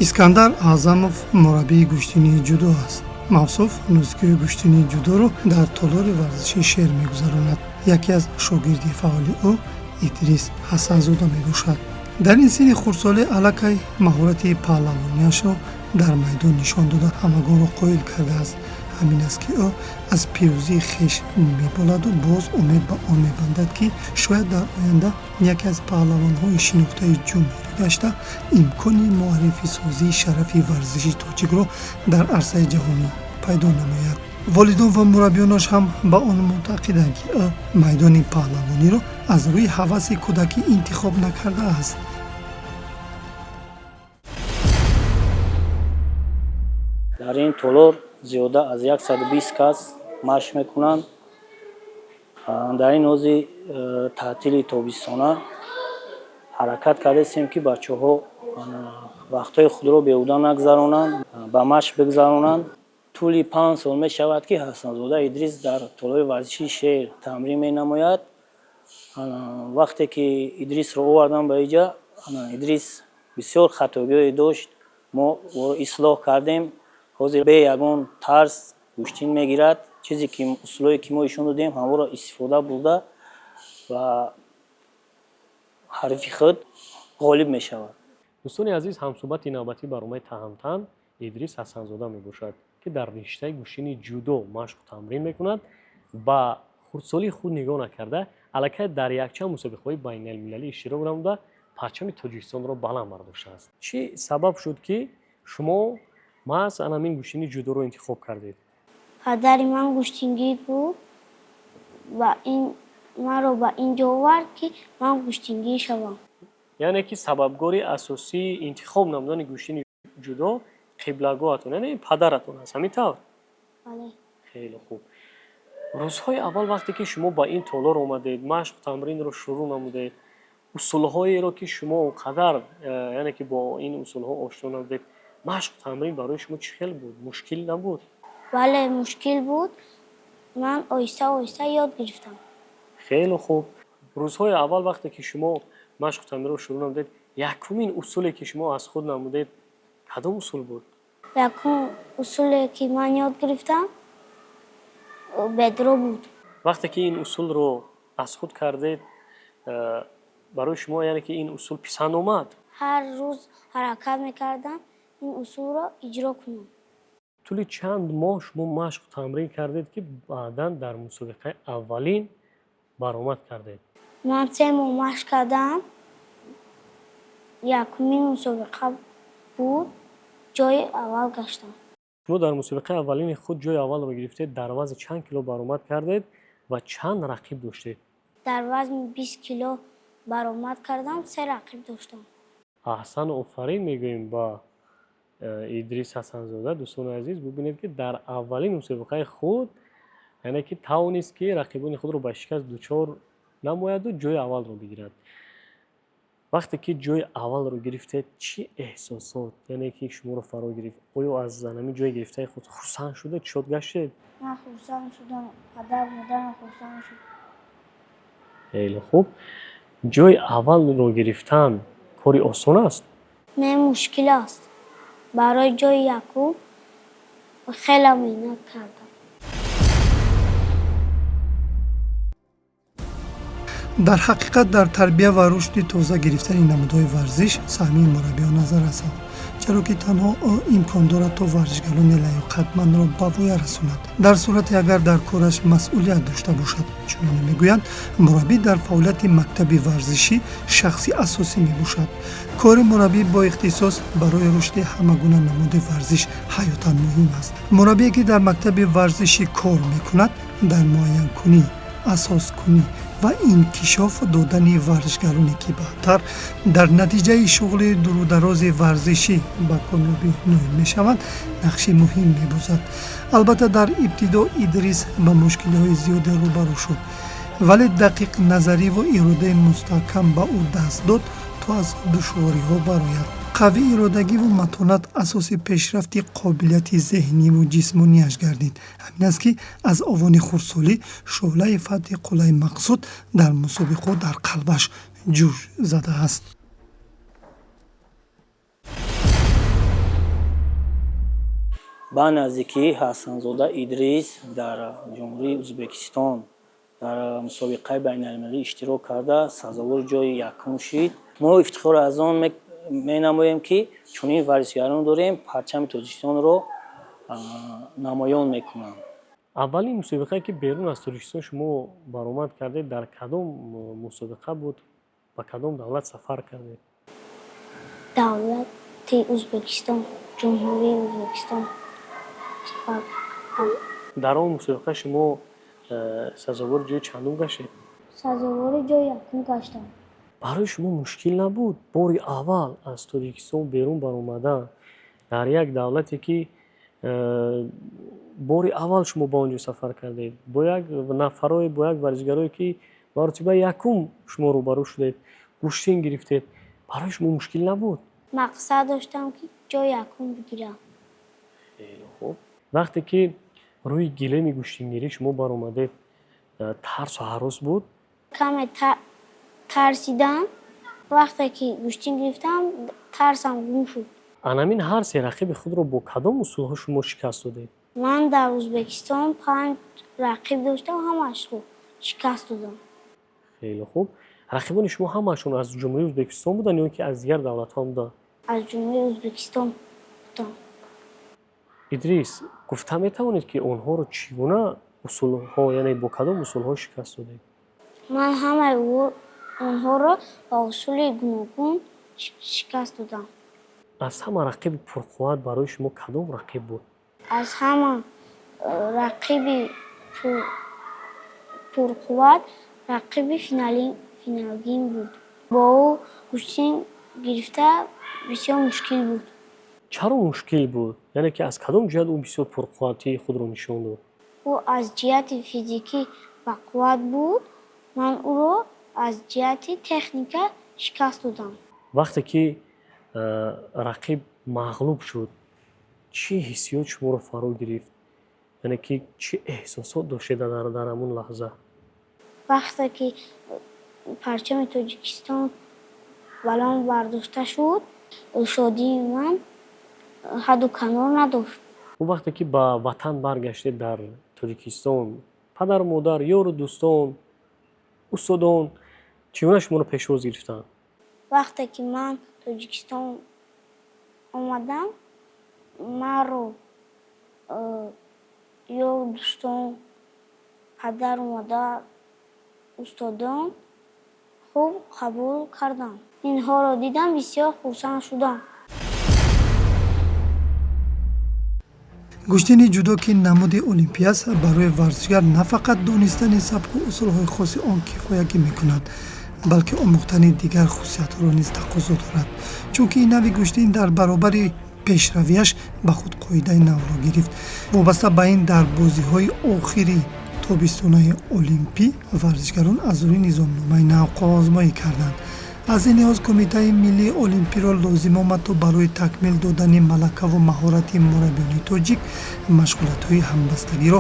Искандар Аъзамов мураббии гӯштинии ҷудо аст. Мавсуф нозикиҳои гӯштинии ҷудоро дар толори варзишии Шер мегузаронад. Яке аз шогирди фаъоли ӯ Идрис Ҳасанзода мебошад. Дар ин синни хурдсолӣ аллакай маҳорати паҳлавонияшро дар майдон нишон дода, ҳамагонро қоил кардааст. Ҳамин аст, ки ӯ аз пирӯзии хеш меболаду боз умед ба он мебандад, ки шояд дар оянда яке аз паҳлавонҳои шинохтаи ҷумҳурӣ гашта, имкони муаррифисозии шарафи варзиши тоҷикро дар арсаи ҷаҳонӣ пайдо намояд. Волидон ва мураббиёнаш ҳам ба он муътақиданд, ки ӯ майдони паҳлавониро аз рӯи ҳаваси кӯдакӣ интихоб накардааст. Дар ин толор зиёда аз 120 кас машқ мекунанд. Дар ин ҳози таътили тобистона ҳаракат кардастем, ки бачаҳо вақтҳои худро беҳуда нагзаронанд, ба машқ бигзаронанд. Тӯли 5 сол мешавад, ки Ҳасанзода Идрис дар толори варзишии Шер тамрин менамояд. Вақте ки Идрисро овардам ба иҷа, Идрис бисёр хатогиҳое дошт, мо ӯро ислоҳ кардем. Ҳозир бе ягон тарс гӯштин мегирад. Чизе ки усулҳое ки мо ишон додем, ҳамонро истифода бурда ва ҳарифи худ ғолиб мешавад. Дӯстони азиз, ҳамсӯҳбати навбатии барномаи Таҳамтан Идрис Ҳасанзода мебошад, ки дар риштаи гӯштини ҷудо машқу тамрин мекунад. Ба хурдсолии худ нигоҳ накарда, аллакай дар якчанд мусобиқаҳои байналмилалӣ иштирок намуда, парчами Тоҷикистонро баланд бардоштааст. Чӣ сабаб шуд, ки шумо маҳз ана ҳамин гӯштини ҷудоро интихоб кардед? Падари ман гӯштингир буд ва ин маро ба ин ҷо овард, ки ман гӯштингир шавам. Яъне ки сабабгори асосии интихоб намудани гӯштини ҷудо қиблагоҳатон, яъне падаратон аст, ҳамин тавр? Бале. Хеле хуб. Рӯзҳои аввал, вақте ки шумо ба ин толор омадед, машқу тамринро шурӯъ намудед, усулҳоеро ки шумо он қадар яъне ки бо ин усулҳо ошно набудед, машқу тамрин барои шумо чӣ хел буд? Мушкил набуд? Бале, мушкил буд. Ман оҳиста оҳиста ёд гирифтам. Хеле хуб. Рӯзҳои аввал, вақте ки шумо машқу тамринро шурӯъ намудед, якумин усуле ки шумо аз худ намудед, кадом усул буд? Якум усуле ки ман ёд гирифтам, бедро буд. Вақте ки ин усулро аз худ кардед, барои шумо, яъне ки ин усул писанд омад? Ҳар рӯз ҳаракат мекардам ин усулро иҷро кунам. Тӯли чанд моҳ шумо машқу тамрин кардед, ки баъдан дар мусобиқаи аввалин баромад кардед? Ман 3 моҳ машқ кардам. Якумин мусобиқа буд, ҷои аввал гаштам. Шумо дар мусобиқаи аввалини худ ҷои аввалро гирифтед. Дар вазни чанд кило баромад кардед ва чанд рақиб доштед? Дар вазни 20 кило баромад кардам, се рақиб доштам. Аҳсану офарин мегӯем ба Идрис Ҳасанзода. Дӯстони азиз, бубинед, ки дар аввалин мусобиқаи худ, яъне ки тавонист, ки рақибони худро ба шикаст дучор намояду ҷои аввалро бигирад. Вақте ки ҷои аввалро гирифтед, чӣ эҳсосот, яъне ки шуморо фаро гирифт? Оё аз ҳамин ҷои гирифтаи худ хурсанд шудед, шод гаштед? Ман хурсанд шудам, падар модарам хурсанд шуд. Хеле хуб. Ҷои аввалро гирифтан кори осон аст? Не, мушкил аст. Барои ҷои якум хеле меҳнат кардам. Дар ҳақиқат, дар тарбия ва рушди тоза гирифтани намудҳои варзиш саҳми мураббиён назар расад, чаро ки танҳо ӯ имкон дорад, то варзишгарони лаёқатмандро ба воя расонад, дар сурате агар дар кораш масъулият дошта бошад. Чуноне мегӯянд, мураббӣ дар фаъолияти мактаби варзишӣ шахси асосӣ мебошад. Кори мураббӣ бо ихтисос барои рушди ҳама гуна намуди варзиш ҳаётан муҳим аст. Мураббие, ки дар мактаби варзишӣ кор мекунад, дар муайянкунӣ, асоскунӣ ва инкишоф додани варзишгароне, ки баъдтар дар натиҷаи шуғли дурударози варзишӣ ба комёбӣ ноил мешаванд, нақши муҳим мебозад. Албатта, дар ибтидо Идрис ба мушкилиҳои зиёде рӯбарӯ шуд, вале дақиқназариву иродаи мустаҳкам ба ӯ даст дод, то аз душвориҳо барояд. Қавии иродагиву матонат асоси пешрафти қобилияти зеҳниву ҷисмонияш гардид. Ҳамин аст, ки аз овони хурдсолӣ шӯълаи фатҳи қуллаи мақсуд дар мусобиқот дар қалбаш ҷӯш задааст. Ба наздикӣ Ҳасанзода Идрис дар Ҷумҳурии Ӯзбекистон дар мусобиқаи байналмилалӣ иштирок карда, сазовори ҷои якум шид. Мо ифтихор аз он менамоем, ки чунин варзишгарон дорем, парчами Тоҷикистонро намоён мекунанд. Аввалин мусобиқае, ки берун аз Тоҷикистон шумо баромад кардед, дар кадом мусобиқа буд, ба кадом давлат сафар кардед? Давлати Ӯзбекистон, Ҷумҳурии Ӯзбекистон сафар кардам. Дар он мусобиқа шумо сазовори ҷои чандум гаштед? Сазовори ҷои якум гаштам. Барои шумо мушкил набуд бори аввал аз Тоҷикистон берун баромадан дар як давлате, ки бори аввал шумо ба он ҷо сафар кардед, бо як нафарое, бо як варзишгарое, ки маротибаи якум шумо рӯбарӯ шудед, гӯштин гирифтед, барои шумо мушкил набуд? Мақсад доштам, ки ҷои якум бигирам. Хеле хуб. Вақте ки рӯи гилеми гӯштингирӣ шумо баромадед, тарсу ҳарос буд? Каме тарсидам. Вақте ки гӯштин гирифтам, тарсам гум шуд. Анамин ҳар се рақиби худро бо кадом усулҳо шумо шикаст додед? Ман дар Ӯзбекистон панҷ рақиб доштам, ҳамаашро шикаст додам. Хеле хуб. Рақибони шумо ҳамаашон аз Ҷумҳурии Ӯзбекистон буданд ё ки аз дигар давлатҳо буданд? Аз Ҷумҳурии Ӯзбекистон буданд. Идрис, гуфта метавонед, ки онҳоро чӣ гуна усулҳо, яъне бо кадом усулҳо шикаст додед? Ман ҳамаи онҳоро ба усули гуногун шикаст додам. Аз ҳама рақиби пурқувват барои шумо кадом рақиб буд? Аз ҳама рақиби пурқувват рақиби финалгин буд. Бо ӯ гӯштин гирифта бисёр мушкил буд. Чаро мушкил буд, яъне ки аз кадом ҷиҳат ӯ бисёр пурқувватии худро нишон дод? Ӯ аз ҷиҳати физикӣ бақувват буд, ман ӯро аз ҷиҳати техника шикаст додам. Вақте ки рақиб мағлуб шуд, чӣ ҳиссиёт шуморо фаро гирифт, яъне ки чӣ эҳсосот доштед дар ҳамон лаҳза? Вақте ки парчами Тоҷикистон баланд бардошта шуд, шодии ман ҳадду канор надошт. Он вақте ки ба ватан баргаштед, дар Тоҷикистон падару модар, ёру дӯстон, устодон чӣ гуна шуморо пешвоз гирифтанд? Вақте ки ман Тоҷикистон омадам, маро ёру дӯстон, падару модар, устодон хуб қабул карданд. Инҳоро дидам, бисёр хурсанд шудам. Гӯштини ҷудо, ки намуди олимпӣ аст, барои варзишгар на фақат донистани сабку усулҳои хоси он кифоягӣ мекунад, балки омӯхтани дигар хусусиятҳоро низ тақозо дорад, чунки ин нави гӯштин дар баробари пешравиаш ба худ қоидаи навро гирифт. Вобаста ба ин, дар бозиҳои охири тобистонаи олимпӣ варзишгарон аз рӯи низомномаи нав қувваозмоӣ карданд. Аз ин лиҳоз Кумитаи миллии олимпиро лозим омад, то барои такмил додани малакаву маҳорати мураббиёни тоҷик машғулиятҳои ҳамбастагиро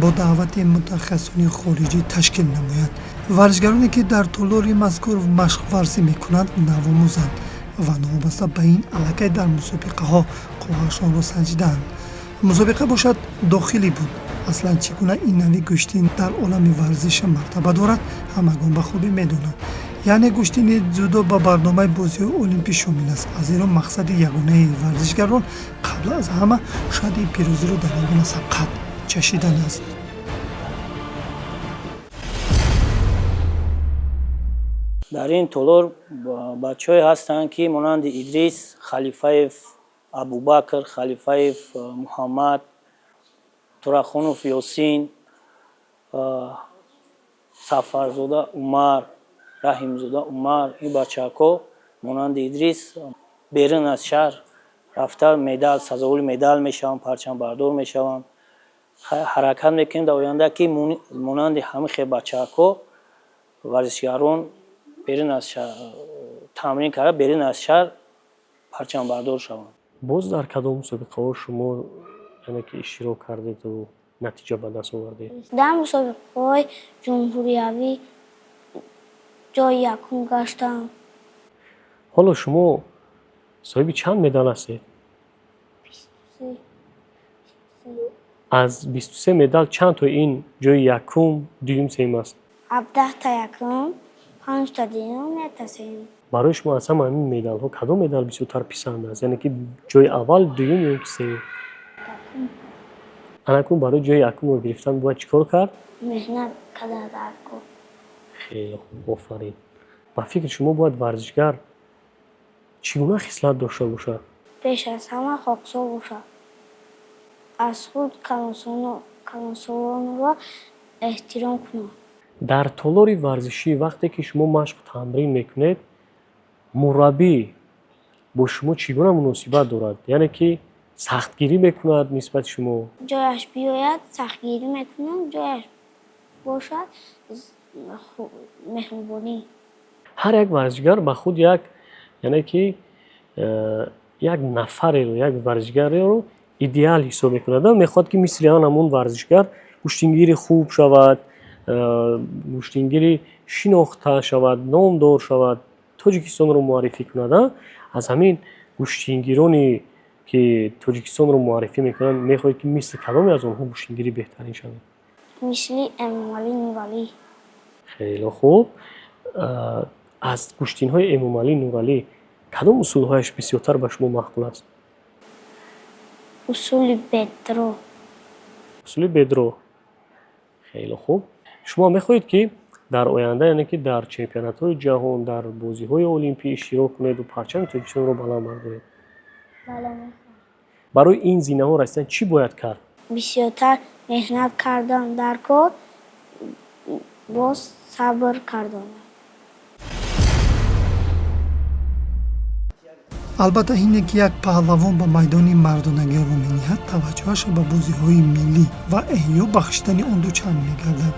бо даъвати мутахассисони хориҷӣ ташкил намояд. Варзишгароне, ки дар толори мазкур машқварзӣ мекунанд, навомӯзанд ва новобаста ба ин аллакай дар мусобиқаҳо қувваашонро санҷидаанд. Мусобиқа бошад, дохилӣ буд. Аслан чӣ гуна ин нави гӯштин дар олами варзиш мартаба дорад, ҳамагон ба хубӣ медонанд. Яъне гӯштини ҷудо ба барномаи бозиҳои олимпӣ шомил аст. Аз ин рӯ мақсади ягонаи варзишгарон қабл аз ҳама шаҳди пирӯзиро дар ин гуна сабқат чашидан аст. Дар ин толор бачаҳое ҳастанд, ки монанди Идрис Халифаев, Абубакр Халифаев, Муҳаммад Турахонов, Ёсин Сафарзода, Умар Раҳимзода, Умар. Ин бачаҳако монанди Идрис берун аз шаҳр рафта, медал, сазовори медал мешаванд, парчамбардор мешаванд. Ҳаракат мекунем дар оянда, ки монанди ҳамин хел бачаҳако варзишгарон берун аз шаҳр тамрин карда, берун аз шаҳр парчамбардор шаванд. Боз дар кадом мусобиқаҳо шумо, яъне ки, иштирок кардеду натиҷа ба даст овардед? Дар мусобиқаҳои ҷумҳуриявӣ ҷои якум гаштам. Ҳоло шумо соҳиби чанд медал ҳастед? 23. Аз 23 медал чанд то ин ҷои якум, дуюм, сеюм аст? 17-та якум, 5-та дуюм, 1-та сеюм. Барои шумо аз ҳама ҳамин медалҳо кадом медал бисёртар писанд аст, яъне ки ҷои аввал, дуюм ё ки сеюм? Анакун барои ҷои якумро гирифтан бояд чӣ кор кард? Меҳнат карда дар кор. Хеле хуб, офарин. Ба фикри шумо, бояд варзишгар чӣ гуна хислат дошта бошад? Пеш аз ҳама хоксор бошад, аз худ калонсолонро эҳтиром кунад. Дар толори варзишӣ, вақте ки шумо машқу тамрин мекунед, мураббӣ бо шумо чӣ гуна муносибат дорад, яъне ки сахтгирӣ мекунад нисбати шумо? Ҷояш биёяд, сахтгирӣ мекунад, ҷояш бошад, меҳрубонӣ. Ҳар як варзишгар ба худ як, яъне ки як нафареро, як варзишгареро идеал ҳисоб мекунад, мехоҳад, ки мисли ан ҳамон варзишгар гӯштингири хуб шавад, гӯштингири шинохта шавад, номдор шавад, Тоҷикистонро муаррифӣ кунад. Аз ҳамин гӯштингироне, ки Тоҷикистонро муаррифӣ мекунанд, мехоҳед, ки мисли кадоме аз онҳо гӯштингири беҳтарин шавед? Мисли Эмомалӣ Нуралӣ. Хеле хуб. Аз гӯштинҳои Эмомалӣ Нуралӣ кадом усулҳояш бисёртар ба шумо маъқул аст? Усули бедро. Усули бедро, хеле хуб. Шумо мехоҳед, ки дар оянда, яъне ки дар чемпионатҳои ҷаҳон, дар бозиҳои олимпӣ иштирок кунеду парчами Тоҷикистонро баланд бардоред? Бале, мехоҳам. Барои ин зинаҳо расидан чӣ бояд кард? Бисёртар меҳнат кардан дар кор, боз сабр кардан. Албатта, ҳине ки як паҳлавон ба майдони мардонагӣ рӯ мениҳад, таваҷҷӯҳаш ба бозиҳои миллӣ ва эҳё бахшидани он дучанд мегардад,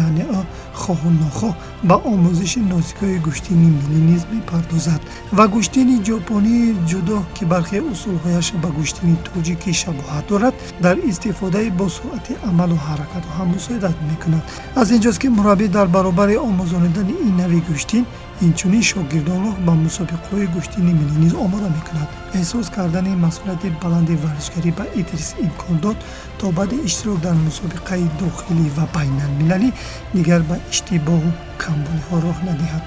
яъне ӯ хоҳу нохоҳ ба омӯзиши нозикиҳои гӯштини миллӣ низ мепардозад ва гӯштини ҷопонии ҷудо, ки бархе усулҳояш ба гӯштини тоҷикӣ шабоҳат дорад, дар истифодаи босуръати амалу ҳаракатҳо ҳам мусоидат мекунад. Аз инҷост, ки мураббӣ дар баробари омӯзонидани ин нави гӯштин, инчунин шогирдонро ба мусобиқаҳои гӯштини миллӣ низ омода мекунад. Эҳсос кардани масъулияти баланди варзишгарӣ ба Идрис имкон дод, то баъди иштирок дар мусобиқаи дохилӣ ва байналмилалӣ дигар ба иштибоҳу камбудиҳо роҳ надиҳад.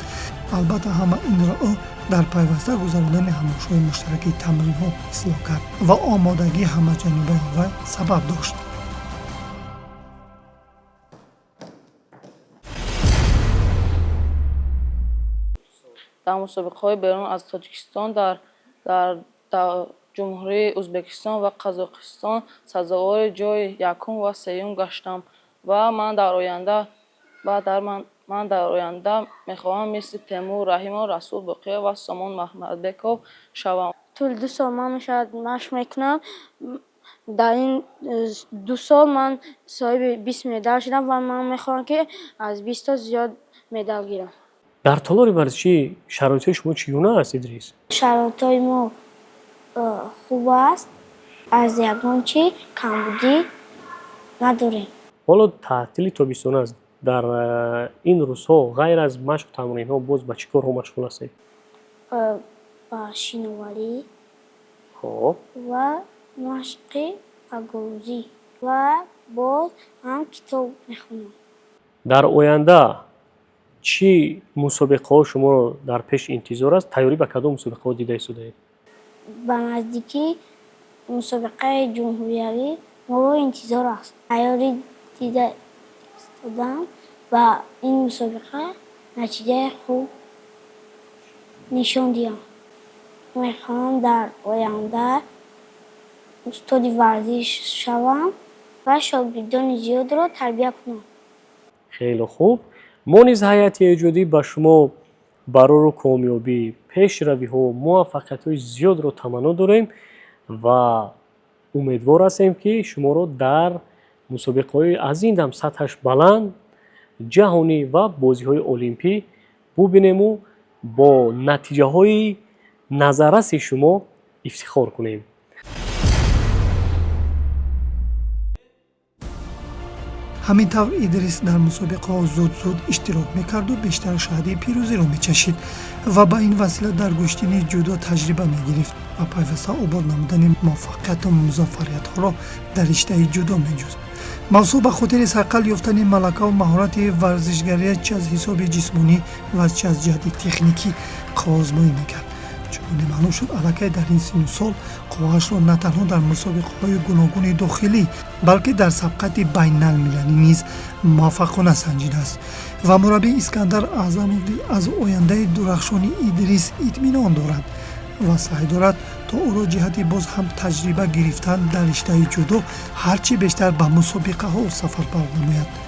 Албатта, ҳама инро ӯ дар пайваста гузарондани ҳамоишҳои муштараки тамринҳо ислоҳ кард ва омодагии ҳамаҷонибаи вай сабаб дошт. Дар мусобиқаҳои берун аз Тоҷикистон, дар Ҷумҳурии Ӯзбекистон ва Қазоқистон сазовори ҷои якум ва сеюм гаштам ва ман дар оянда мехоҳам мисли Темур Раҳимов, Расул Боқиев ва Сомон Маҳмадбеков шавам. Тӯли 2 сол ман мешавад машқ мекунам. Дар ин 2 сол ман соҳиби 20 медал шудам ва ман мехоҳам, ки аз 20-то зиёд медал гирам. Дар толори варзишӣ шароитҳои шумо чӣ гуна аст, Идрис? Шароитҳои мо хуб аст, аз ягон чӣ камбудӣ надорем. Ҳоло таътили тобистона аст. Дар ин рӯзҳо ғайр аз машқу тамринҳо боз ба чӣ корҳо машғул ҳастед? Ба шиноварӣ ва машқи пагоҳрӯзӣ ва боз ҳам китоб мехонам. Дар оянда чӣ мусобиқаҳо шуморо дар пеш интизор аст? Тайёрӣ ба кадом мусобиқаҳо дида истодаед? Ба наздикӣ мусобиқаи ҷумҳуриявӣ моро интизор аст. Тайёрӣ дида истодам ба ин мусобиқа натиҷаи хуб нишон диҳам. Мехоҳам дар оянда устоди варзиш шавам ва шогирдони зиёдро тарбия кунам. Хеле хуб. Мо низ, ҳайати эҷодӣ, ба шумо барору комёбӣ, пешравиҳо, муваффақиятҳои зиёдро таманно дорем ва умедвор ҳастем, ки шуморо дар мусобиқаҳои аз ин дам сатҳаш баланд, ҷаҳонӣ ва бозиҳои олимпӣ бубинему бо натиҷаҳои назарраси шумо ифтихор кунем. Ҳамин тавр, Идрис дар мусобиқаҳо зуд-зуд иштирок мекарду бештар шаҳди пирӯзиро мечашид ва ба ин васила дар гӯштини ҷудо таҷриба мегирифт ва пайваста обод намудани муваффақияту музаффариятҳоро дар риштаи ҷудо меҷуст. Мавсуф ба хотири сайқал ёфтани малакаву маҳорати варзишгария чи аз ҳисоби ҷисмонӣ ва чи аз ҷиҳати техникӣ қувваозмоӣ мекард. Чуноне маълум шуд, аллакай дар ин синну сол қувваашро на танҳо дар мусобиқаҳои гуногуни дохилӣ, балки дар сабқати байналмилалӣ низ муваффақона санҷидааст ва мураббӣ Искандар Аъзамов аз ояндаи дурахшони Идрис итминон дорад ва саъй дорад, то ӯро ҷиҳати боз ҳам таҷриба гирифтан дар риштаи ҷудо ҳарчи бештар ба мусобиқаҳо сафарбар намояд.